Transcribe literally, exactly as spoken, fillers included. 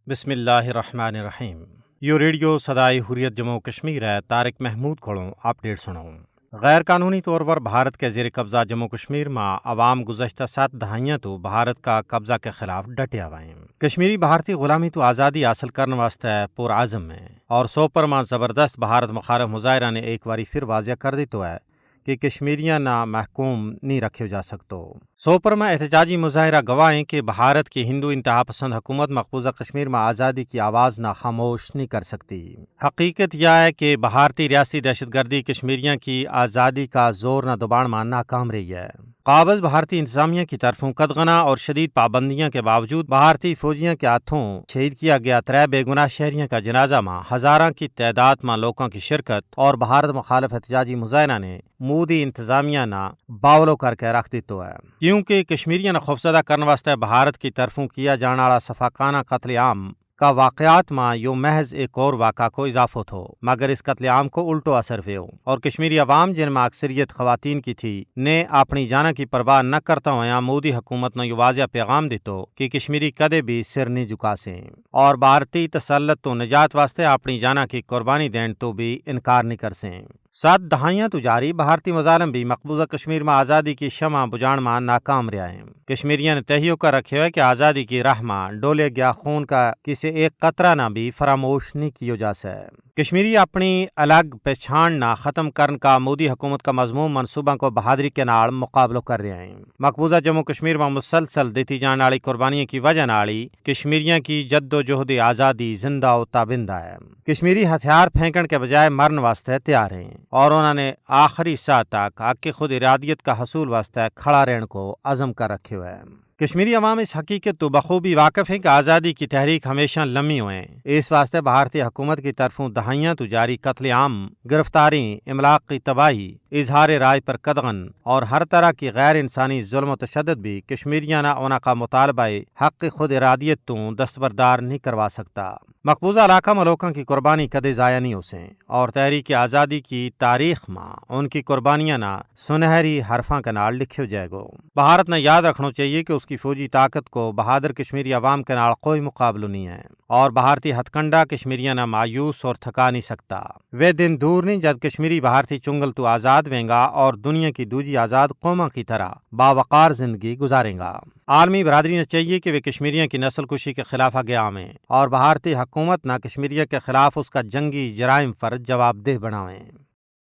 بسم اللہ الرحمن الرحیم۔ یوہ ریڈیو سدائی حریت جموں و کشمیر ہے۔ طارق محمود کھولوں اپڈیٹ سنو۔ غیر قانونی طور پر بھارت کے زیر قبضہ جموں و کشمیر ما عوام گزشتہ سات دہائیاں تو بھارت کا قبضہ کے خلاف ڈٹیا ہوئے ہیں۔ کشمیری بھارتی غلامی تو آزادی حاصل کرنے واسطے پرعزم ہیں اور سوپر ما زبردست بھارت مخالف مظاہرہ نے ایک واری پھر واضح کر دیتو ہے کہ کشمیریاں نا محکوم نہیں رکھیو جا سکتو۔ سوپر ما احتجاجی مظاہرہ گواہیں کہ بھارت کی ہندو انتہا پسند حکومت مقبوضہ کشمیر ما آزادی کی آواز نا خاموش نہیں کر سکتی۔ حقیقت یا ہے کہ بھارتی ریاستی دہشت گردی کشمیریاں کی آزادی کا زور نا دبان ما ناکام رہی ہے۔ قابض بھارتی انتظامیہ کی طرفوں قدغنہ اور شدید پابندیاں کے باوجود بھارتی فوجیاں کے ہاتھوں شہید کیا گیا ترے بے گناہ شہریاں کا جنازہ ما ہزاراں کی تعداد ما لوکاں کی شرکت اور بھارت مخالف احتجاجی مظاہرہ نے مودی انتظامیہ نا باولو کر کے رکھ دیتو ہے۔ کیونکہ کشمیریاں نا خوفزدہ کرنے واسطے بھارت کی طرفوں کیا جانا والا سفاکانہ قتل عام کا واقعات ما یوہ محض ایک اور واقعہ کو اضافو تھو، مگر اس قتل عام کو الٹو اثر ویو اور کشمیری عوام جن ما اکثریت خواتین کی تھی نے اپنی جانا کی پرواہ نہ کرتا ہویا مودی حکومت نا یوہ واضح پیغام دیتو کہ کشمیری کدے بھی سر نہیں جھکاسیں اور بھارتی تسلط تو نجات واسطے اپنی جانا کی قربانی دین تو بھی انکار نہیں کرسیں۔ سات دہائیاں تو جاری بھارتی مظالم بھی مقبوضہ کشمیر ما آزادی کی شمع بجھان ما ناکام رہیا ہیں۔ کشمیریاں نے تہیو کر رکھیو ہے کہ آزادی کی راہ ما ڈولے گیا خون کا کسے ایک قطرہ نا بھی فراموش نہیں کیو جاسے۔ کشمیری اپنی الگ پہچان نا ختم کرن کا مودی حکومت کا مضمون منصوباں کو بہادری کے نال مقابلو کر رہیا ہیں۔ مقبوضہ جموں کشمیر ما مسلسل دیتی جان آلی قربانیاں کی وجہ نال ہی کشمیریاں کی جدوجہد آزادی زندہ و تابندہ ہے۔ کشمیری ہتھیار پھینکن کے بجائے مرن واسطے تیار ہیں اور انہوں نے آخری ساہ تک حق خود ارادیت کا حصول واسطے کھڑا رہن کو عزم کر رکھیو ہے۔ کشمیری عوام اس حقیقت تو بخوبی واقف ہیں کہ آزادی کی تحریک ہمیشہ لمی ہوئیں۔ اس واسطے بھارتی حکومت کی طرفوں دہائیاں تو جاری قتل عام، گرفتاری، املاک کی تباہی، اظہار رائے پر قدغن اور ہر طرح کی غیر انسانی ظلم و تشدد بھی کشمیریاں نا انہاں کا مطالبہ حق خود ارادیت تو دستبردار نہیں کروا سکتا۔ مقبوضہ علاقہ ما لوکاں کی قربانی کدے ضائع نہیں ہوسیں اور تحریک آزادی کی تاریخ ما ان کی قربانیاں نا سنہری حرفاں کے نال لکھیو جائے گو۔ بھارت نا یاد رکھنو چاہیے کہ اس کی فوجی طاقت کو بہادر کشمیری عوام کے نال کوئی مقابلو نہیں ہے اور بھارتی ہتھکنڈا کشمیریاں نا مایوس اور تھکا نہیں سکتا۔ ویہ دن دور نہیں جد کشمیری بھارتی چنگل تو آزاد وینگا اور دنیا کی دوجی آزاد قوماں کی طرح باوقار زندگی گزاریں گا۔ عالمی برادری نا چاہیے کہ ویہ کشمیریاں کی نسل کشی کے خلاف آگے آویں اور بھارتی حکومت نا کشمیریاں کے خلاف اس کا جنگی جرائم پر جواب دہ بناویں۔